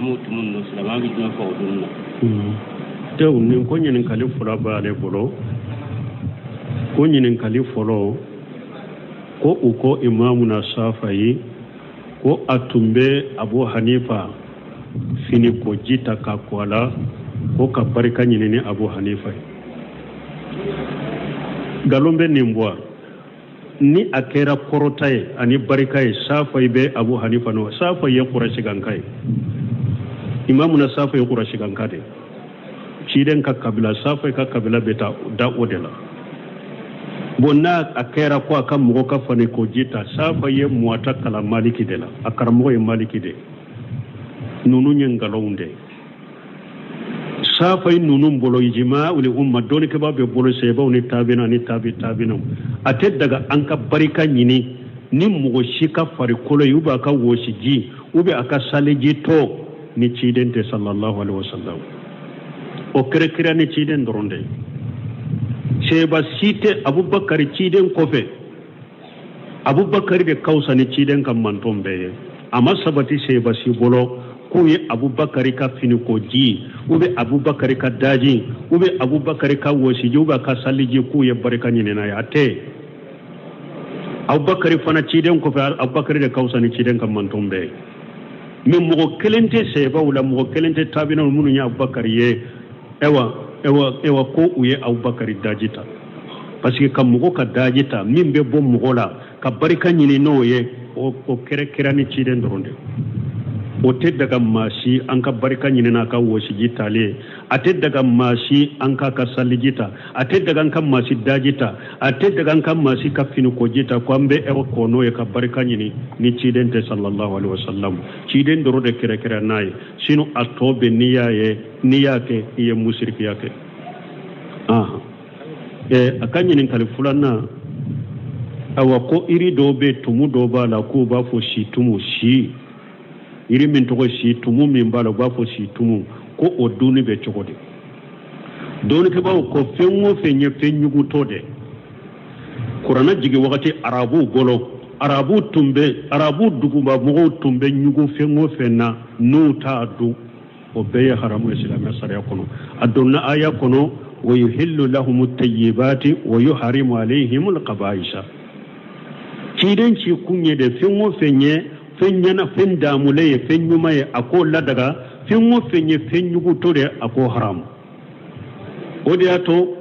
Tumu tumu ninnu, silamɛya bɛ jumɛn fɔ o dunni na? Tew, nin ko ɲininkali fila b'ale bolo. Ko ɲininkali fɔlɔ, ko u ko Imamuna Safayi ko a tun bɛ Abu Hanifa fini ko ji ta k'a ko a la, ko ka barika ɲini ni Abu Hanifa ye. Nkalon bɛ nin bɔ. Ni a kɛra kɔrɔta ye ani barika ye, Safayi bɛ Abu Hanifa nɔ. Safayi ye Kurasikanka ye, Imamuna Safayi ye Kurasikanka de ye, ciden ka kabila. Safayi ka kabila bɛ taa da o de la. Bon, n'a a kɛra ko a ka mɔgɔ ka fani ko ji ta, Safayi ye Muwata kalan Maliki de la, a karamɔgɔ ye Maliki de ye. Ninnu ye nkalonw de ye. Safayi ninnu bolo, ijima uli umma, dɔnnikɛbaa bɛ bolo, sahabaw ni tabina ni tabi tabinaw, a tɛ daga an ka barika ɲini ni mɔgɔ si ka farikolo ye, ou bien a ka wɔsiji, ou bien a ka saliji tɔ, ni ciden tɛ, sallallahu alaihi wasallam. O kɛra kira ni ciden dɔrɔn de ye. Sahaba si tɛ Abubakari ciden kɔfɛ. Abubakari de ka fisa ni ciden ka mantɔn bɛɛ ye. A ma sabati sahaba si bolo k'u ye Abubakari ka finiko ji, ou bien Abubakari ka daji, ou bien Abubakari ka wɔsiji, ou bien a ka saliji, k'u ye barika ɲini n'a ye. A tɛ. Abubakari fana ciden kɔfɛ, Abubakari de ka fisa ni ciden ka mantɔn bɛɛ ye. Mais mɔgɔ kelen tɛ sahabaw la, mɔgɔ kelen tɛ tabinaw minnu ye Abubakari ye, ewa ewa ewa, ko u ye Abubakari daji ta. Parce que ka mɔgɔ ka daji ta min bɛ bɔ mɔgɔ la ka barika ɲini n'o ye, o kɛra kira ni ciden dɔrɔn de. O tɛ daga maa si an ka barika ɲini n'a ka wɔsiji talen ye. A tɛ daga maa si an k'a ka saliji ta. A tɛ daga an ka maa si daji ta. A tɛ daga an ka maa si ka finikoji ta ko an bɛ ɛwɔ kɔ n'o ye ka barika ɲini ni ciden tɛ, sallallahu alaihi wasallam. Ciden dɔrɔn de kɛrɛkɛrɛ n'a ye. Sinon a tɔ bɛ, n'i y'a ye, n'i y'a kɛ, i ye musirikiya kɛ. A ka ɲininkali filanan, awa, ko iri dɔw bɛ, tumu dɔw b'a la, k'u b'a fɔ si tumu, si yiri min tɔgɔ si tumu min b'a la, u b'a fɔ si tumu, ko o dunni bɛ cogo di? Dɔnnikɛbaaw ko fɛn o fɛn ye fɛn ɲugutɔ de, kuranɛ jigin wagati arabuw bolo, arabu tun bɛ, arabu duguba mɔgɔw tun bɛ ɲugu fɛn o fɛn na, n'u t'a dun, o bɛɛ ye haramu ye silamɛ sariya kɔnɔ. A donna aya kɔnɔ: wa yuhillu lahumu tayyibati wa yuharimu alayhimul qabaisa. Ciden ci kun ye de, fɛn o fɛn ye fɛn ɲɛna, fɛn damulen ye, fɛn ɲuman ye, a k'o ladaga. Fɛn o fɛn ye fɛn ɲugutɔ de, a k'o haramu. O de y'a to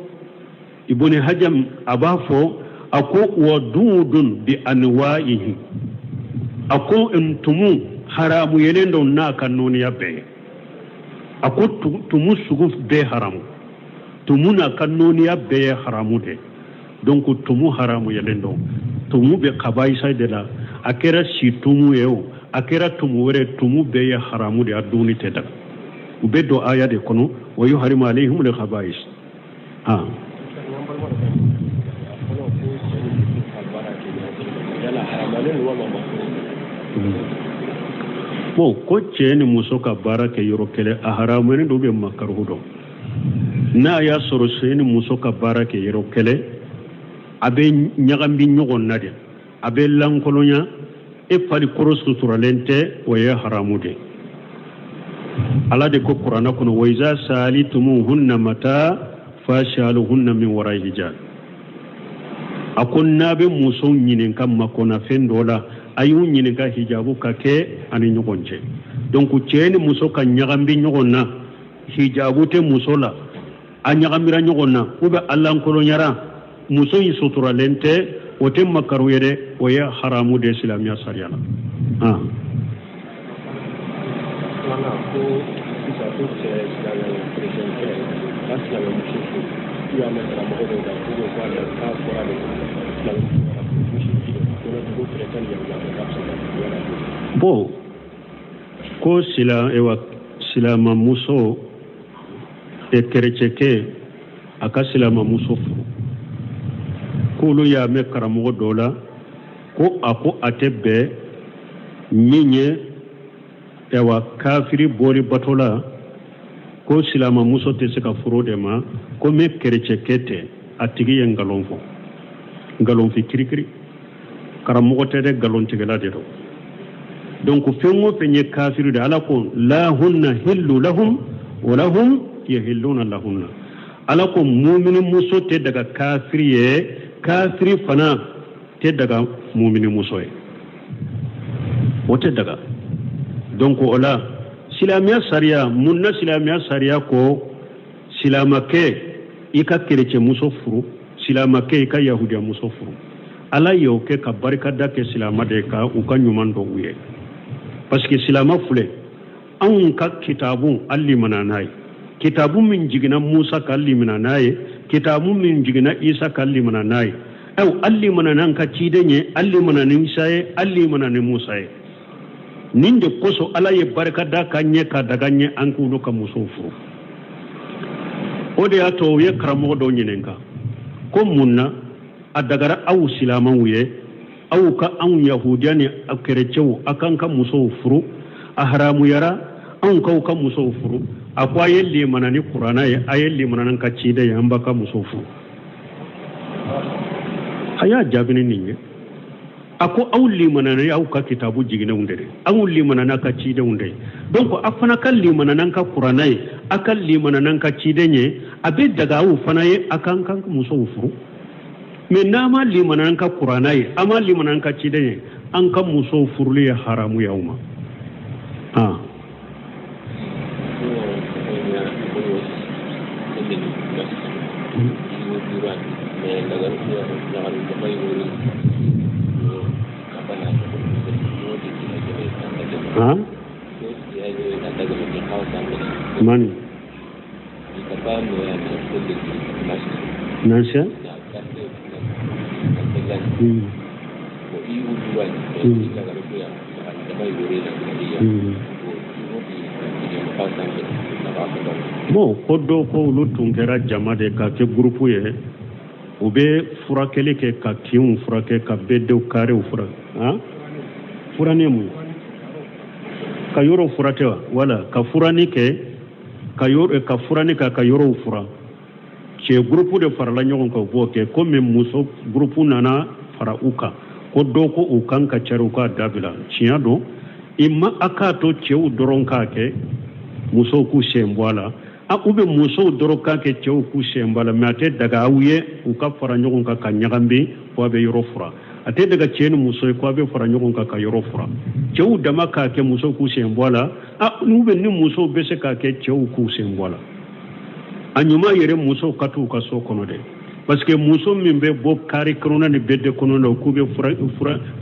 Ibuni Hajam a b'a fɔ, a ko wa dudun bi anwa'ihi, a ko ntumu haramu yelen don n'a ka nɔɔniya bɛɛ ye. A ko tumu sugu bɛɛ haramu, tumu n'a ka nɔɔniya bɛɛ ye haramu de. Donc tumu haramu yelen don. Tumu bɛ kabayisa de la. A kɛra si tumu ye o, a kɛra tumu wɛrɛ, tumu bɛɛ ye haramu de, a dunni tɛ daga. U bɛ don aya de kɔnɔ: wa yuharimu alayhim le khaba'is. Ah, bon, ko cɛ ni muso ka baara kɛ yɔrɔ kelen, a haramuyalen don bɛ makaruhu dɔn. N'a y'a sɔrɔ cɛ ni muso ka baara kɛ yɔrɔ kelen, a bɛ ɲagami ɲɔgɔn na de, a bɛ lankolonya, e farikolo suturalen tɛ, o ye haramu de. Ala de ko kuranɛ kɔnɔ: wa iza salitumuhunna mata fasaluhunna min warai hijab. A ko n'a bɛ musow ɲininka makɔnafɛn dɔ la, a y'u ɲininka hijabu ka kɛ ani ɲɔgɔn cɛ. Donc cɛ ni muso ka ɲagami ɲɔgɔn na, hijabu tɛ muso la, a ɲagamira ɲɔgɔn na, ou bien a lankolonyara, muso in suturalen tɛ, o tɛ makaru ye dɛ, o ye haramu de silamɛya sariya la. Ah. Filanan, ko sisan ko cɛ silamɛ kerecɛnkɛ ka silamɛmuso furu, k'u y'a mɛn karamɔgɔ dɔw da k'u ko k'ale k'a fɔra de silamɛmuso kana furu musiriki de ko ko kerecɛn ni yahudiya k'a bɛ se ka furu yala. Bon, ko sila ewa silamamuso e kerecɛkɛ a ka silamamuso furu, k'olu y'a mɛn karamɔgɔ dɔ la ko a ko a tɛ bɛn min ye ewa kafiri bori bato la, ko silamamuso tɛ se ka furu de ma ko mɛ kerecɛkɛ tɛ. A tigi ye nkalon fɔ, nkalon fi kirikiri. Karamɔgɔ tɛ dɛ, nkalontigɛla de don. Donc fɛn o fɛn ye kafiri de, Ala ko la hunna hillu lahum wa lahum yahilluna lahunna. Ala ko mumini muso tɛ daga kafiri ye, kafiri fana tɛ daga mumini muso ye, o tɛ daga. Donc o la silamɛya sariya, mun na silamɛya sariya ko silamakɛ i ka kerecɛn muso furu, silamakɛ i ka yahudiya muso furu? Ala y'o kɛ ka barikada kɛ silama de ka u ka ɲuman dɔn u ye, parce que silama filɛ, anw ka kitabu an limana n'a ye, kitabu min jiginna Musa kan an limana n'a ye, kitabu min jiginna Isa kan an limana n'a ye. Aw an limana n'an ka ciden ye, an limana ni Isa ye, an limana ni Musa ye. Nin de kosɔn Ala ye barika da ka ɲɛ ka daga ɲɛ an k'olu ka musow furu. O de y'a to u ye karamɔgɔ dɔw ɲininka ko mun na a dagara aw silamɛw ye, aw ka anw yahudiya ni kerecɛw a k'an ka musow furu, a haramuyara anw k'aw ka musow furu? A ko a ye limana ni kuranna ye, a ye limana n'an ka ciden ye, an b'a ka musow furu. A y'a jaabi ni nin ye, a ko aw limana ni aw ka kitabu jiginnenw de ye, aw limana n'a ka cidenw de ye, donc a fana ka limana n'an ka kuranna ye, a ka limana n'an ka ciden ye, a bɛ daga aw fana ye a k'an ka musow furu. Mais n'an ma limana n'an ka kuranna ye, an ma limana n'an ka ciden ye, an ka musow furuli ye haramu ye aw ma. Ah. Ah? Mani. Nansia? Bon, ko dɔw ko olu tun kɛra jama de ka kɛ gurupu ye, u bɛ furakɛli kɛ ka kinw furakɛ, ka bɛdenw karew furakɛ. Han, furani ye mun ye? Ka yɔrɔw furakɛ wa? Wala ka furani kɛ, ka yɔrɔ, ka furani kɛ, ka yɔrɔw fura. Cɛ gurupu de farala ɲɔgɔn kan, u b'o kɛ. Komi muso gurupu nana fara u kan, ko dɔw ko u kan ka cari, u k'a dabila. Tiɲɛ don, i ma a k'a to cɛw dɔrɔn k'a kɛ, musow k'u sen bɔ a la, a u bɛ musow dɔrɔn k'a kɛ, cɛw k'u sen bɔ a la. Mais a tɛ daga aw ye u ka fara ɲɔgɔn kan ka ɲagami ko a bɛ yɔrɔ fura. A tɛ daga cɛ ni muso ye ko a bɛ fara ɲɔgɔn kan ka yɔrɔ fura. Cɛw dama k'a kɛ, musow k'u sen bɔ a la. A n'u bɛ ni musow bɛ se k'a kɛ, cɛw k'u sen bɔ a la. A ɲuman yɛrɛ, musow ka t'u ka so kɔnɔ dɛ, parce que muso min bɛ bɔ kari kɔnɔna ni bɛɛ de kɔnɔ na, k'u bɛ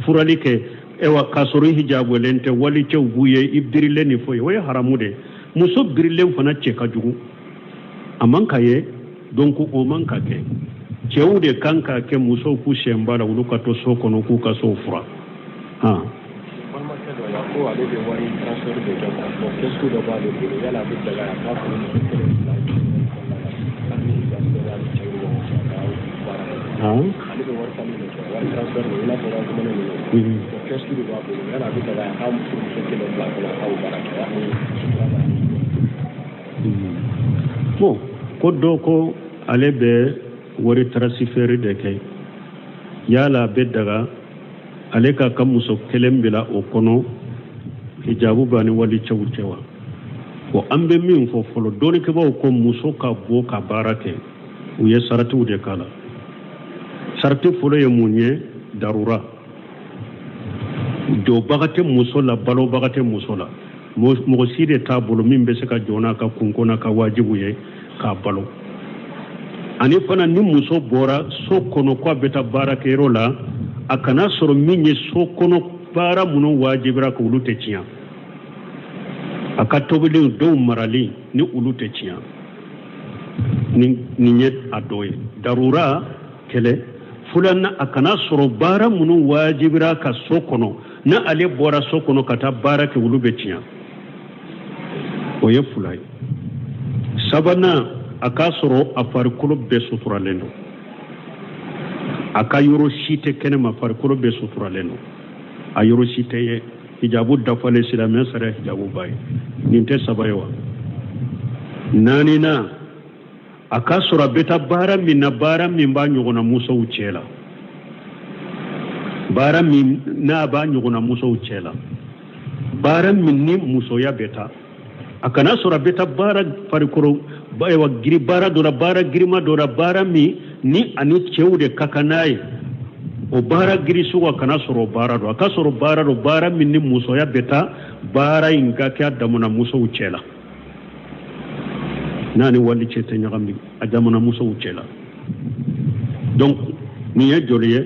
furali kɛ, ewa k'a sɔrɔ i hijabulen tɛ, wali cɛw b'u ye i birilen ni foyi, o ye haramu de. Muso birilen fana cɛ ka jugu, a man ka ye, donc o man ka kɛ. Cɛw de kan k'a kɛ, musow k'u sen b'a la, olu ka to so kɔnɔ k'u ka sow fura. Han, balimakɛ dɔ la ko ale bɛ wari transfert de kɛ quoi, bon, kɛsu dɔ b'ale bolo, yala a bɛ daga a k'a furu muso kelen fila kɔnɔna la, hali ni hijabu b'a ni cɛw ni ɲɔgɔn cɛ, a ka baara kɛ? Ale bɛ wari falen de kɛ, wari transfert de, i n'a fɔ wari ninnu. Bon, kɛsu de b'a bolo, yala a bɛ daga a k'a furumuso kelen bila kɔnɔ a k'o baara kɛ, hali ni sutura b'a Bon, ko dɔ ko ale bɛ wari transfert de kɛ, yala a bɛ daga ale k'a ka muso kelen bila o kɔnɔ, hijabu b'a ni wali cɛw cɛ wa? Bon, an bɛ min fɔ fɔlɔ, dɔnnikɛbaaw ko muso ka bɔ ka baara kɛ, u ye saratiw de k'a la. Sarati fɔlɔ ye mun ye? Darura, jɔbaga tɛ muso la, balobaga tɛ muso la, mɔgɔ si de t'a bolo min bɛ se ka jɔ n'a ka kunko n'a ka wajibu ye k'a balo. Ani fana, ni muso bɔra so kɔnɔ ko a bɛ taa baarakɛyɔrɔ la, a kana sɔrɔ min ye so kɔnɔ baara minnu wajibira ka olu tɛ tiɲɛ, a ka tobiliw, dɔw marali ni olu tɛ tiɲɛ. Nin ye a dɔ ye, darura kɛlɛ. Filanan, a kana sɔrɔ baara minnu wajibira ka so kɔnɔ, ni ale bɔra so kɔnɔ ka taa baara kɛ, olu bɛ tiɲɛ. O ye fila ye. Sabanan, a k'a sɔrɔ a farikolo bɛɛ suturalen don, a ka yɔrɔ si tɛ kɛnɛma, farikolo bɛɛ suturalen don, a yɔrɔ si tɛ ye, hijabu dafalen, silamɛya sariya hijabu b'a ye. Nin tɛ saba ye wa? Naaninan, a k'a sɔrɔ a bɛ taa baara min na, baara min b'a ɲɔgɔnna musow cɛ la, baara min n'a b'a ɲɔgɔnna musow cɛ la. Baara min ni musoya bɛ taa, a kana sɔrɔ a bɛ taa baara farikolo ayiwa giri baara dɔ la, baara girima dɔ la, baara min ni ani cɛw de ka kan n'a ye, o baara giri sugu a kana sɔrɔ o baara don. A ka sɔrɔ baara don, baara min ni musoya bɛ taa, baara in ka kɛ a damana musow cɛ la, n'a ni walicɛ tɛ ɲagami, a damana musow cɛ la. Donc nin ye joli ye?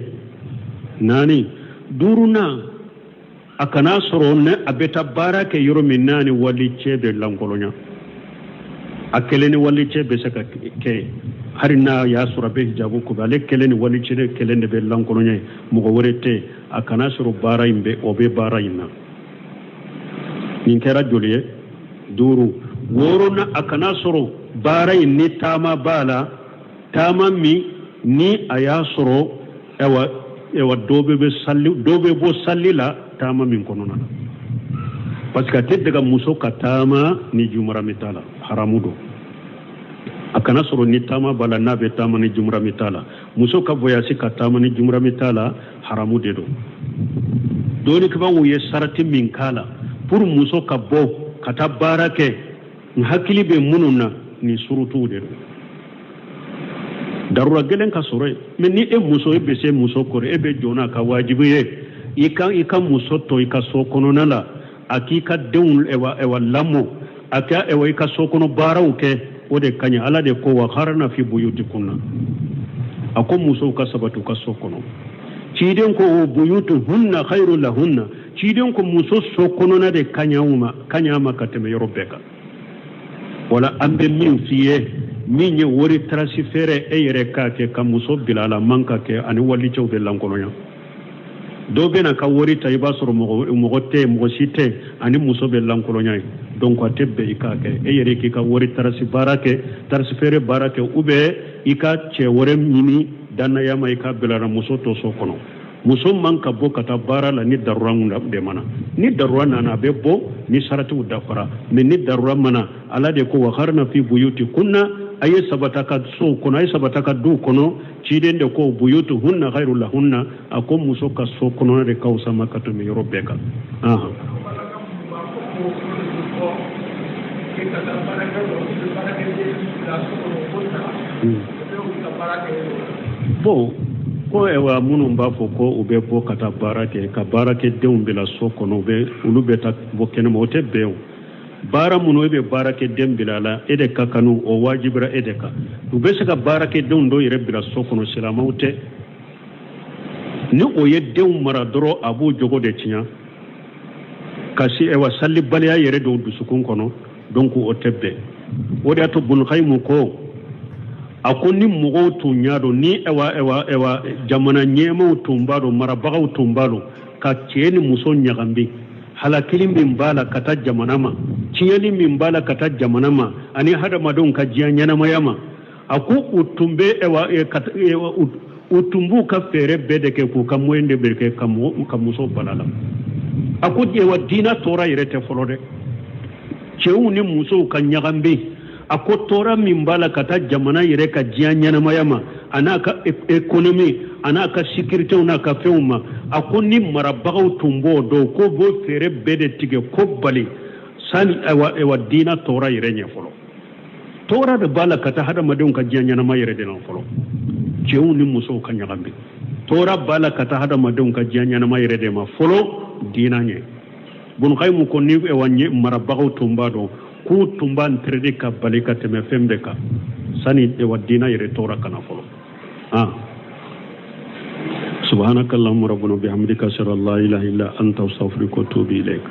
Naani. Duurunan, a kana sɔrɔ ne a bɛ taa baara kɛ yɔrɔ min n'a ni walicɛ bɛ lankolonya, a kelen ni walicɛ bɛ se ka kɛ, hali n'a y'a sɔrɔ a bɛ hijabu ko ale kelen ni walicɛ kelen de bɛ lankolonya ye, mɔgɔ wɛrɛ tɛ, a kana sɔrɔ baara in bɛ o bɛ baara in na. Nin kɛra joli ye? Duuru. Wɔɔrɔnan, a kana sɔrɔ baara in ni taama b'a la, taama min ni a y'a sɔrɔ ayiwa ayiwa dɔ bɛ sali, dɔ bɛ bɔ sali la taama min kɔnɔna na, parce que a tɛ daga muso ka taama ni jumarami t'a la, haramu don. A kana sɔrɔ ni taama b'a la, n'a bɛ taama ni jumarami t'a la. Muso ka voyage ka taama ni jumarami t'a la, haramu de don. Dɔnnikɛbaaw ye sarati min k'a la pour muso ka bɔ ka taa baara kɛ, n hakili bɛ minnu na, nin surutuw de don. Darura gɛlɛn ka sɔrɔ yen, mais ni e muso, e bɛ se muso kɔrɔ, e bɛ jɔ n'a ka wajibi ye i ka muso to i ka so kɔnɔna la, a k'i ka denw ɛwa ɛwa lamɔ, a ka ɛwa i ka so kɔnɔ baaraw kɛ, o de ka ɲi. Ala de ko wa qarna fi buyutikunna, a ko musow ka sabati u ka so kɔnɔ. Ciden ko o buyutuhunna khairu lahunna, ciden ko muso so kɔnɔna de ka ɲi a ma ka tɛmɛ yɔrɔ bɛɛ kan. Wala an bɛ min f'i ye, min ye wari transfert, e yɛrɛ k'a kɛ ka muso bila a la, man ka kɛ ani walicɛw bɛ lankolonya. Dɔw bɛ na ka wari ta, i b'a sɔrɔ mɔgɔ tɛ, mɔgɔ si tɛ, ani muso bɛ lankolonya ye. Donc a tɛ bɛn i k'a kɛ e yɛrɛ k'i ka wari tarasi baara kɛ, transfert baara kɛ, ou bien i ka cɛ wɛrɛ ɲini danaya ma, i ka bila la, muso to so kɔnɔ. Muso man ka bɔ ka taa baara la ni darura de mana. Ni darura nana, a bɛ bɔ ni saratiw dafara, mais ni darura mana, Ala de ko wa qarna fi buyutikunna, a ye sabata ka sow kɔnɔ, a ye sabata ka duw kɔnɔ. Ciden de ko buyutuhunna khairu lahunna, a ko muso ka so kɔnɔna de ka fisa ma ka tɛmɛ yɔrɔ bɛɛ kan. Ahan. Bon, ko ɛwa minnu b'a fɔ ko u bɛ bɔ ka taa baara kɛ, ka baarakɛdenw bila so kɔnɔ, u bɛ olu bɛ taa bɔ kɛnɛma, o tɛ bɛn o. Baara minnu e bɛ baarakɛden bila a la, e de ka kanu, o wajibira e de kan. U bɛ se ka baarakɛdenw dɔw yɛrɛ bila so kɔnɔ, silamɛw tɛ. Ni o ye denw mara dɔrɔn, a b'o jogo de tiɲɛ ka se ɛwa salibaliya yɛrɛ don dusukun kɔnɔ. Donc o tɛ bɛn. O de y'a to Bunukayimu ko, a ko ni mɔgɔw tun y'a dɔn, ni ɛwa ɛwa ɛwa jamana ɲɛmaaw tun b'a dɔn, marabagaw tun b'a dɔn ka cɛ ni muso ɲagami, halakili min b'a la ka taa jamana ma, tiɲɛni min b'a la ka taa jamana ma ani hadamadenw ka diɲɛ ɲɛnamaya ma, a ko u tun bɛ ɛwa u tun b'u ka fɛɛrɛ bɛɛ de kɛ k'u ka moyen de bɛɛ kɛ ka muso bala la. A ko ɛwa diinɛ tɔɔrɔ yɛrɛ tɛ fɔlɔ dɛ, cɛw ni musow ka ɲagami, a ko tɔɔrɔ min b'a la ka taa jamana yɛrɛ ka diɲɛ ɲɛnamaya ma, a n'a ka économie, a n'a ka sécurité n'a ka fɛnw ma, a ko ni marabagaw tun b'o dɔn, ko b'o fɛɛrɛ bɛɛ de tigɛ ko bali sani ɛwa ɛwa diinɛ tɔɔrɔ yɛrɛ ɲɛ fɔlɔ. Tɔɔrɔ de b'a la ka taa hadamadenw ka diɲɛ ɲɛnama yɛrɛ de la fɔlɔ, cɛw ni musow ka ɲagami. Tɔɔrɔ b'a la ka taa hadamadenw ka diɲɛ ɲɛnama yɛrɛ de ma fɔlɔ diinɛ ɲɛ. Bunukayimu ko ni ɛwa marabagaw tun b'a dɔn, k'u tun b'a interdit ka bali ka tɛmɛ fɛn bɛɛ kan sani ɛwa diinɛ yɛrɛ tɔɔrɔ kana fɔlɔ. Subhanaka allahumma rabbana bihamdika, ashhadu an la ilaha illa anta, astaghfiruka wa atubu ilaik.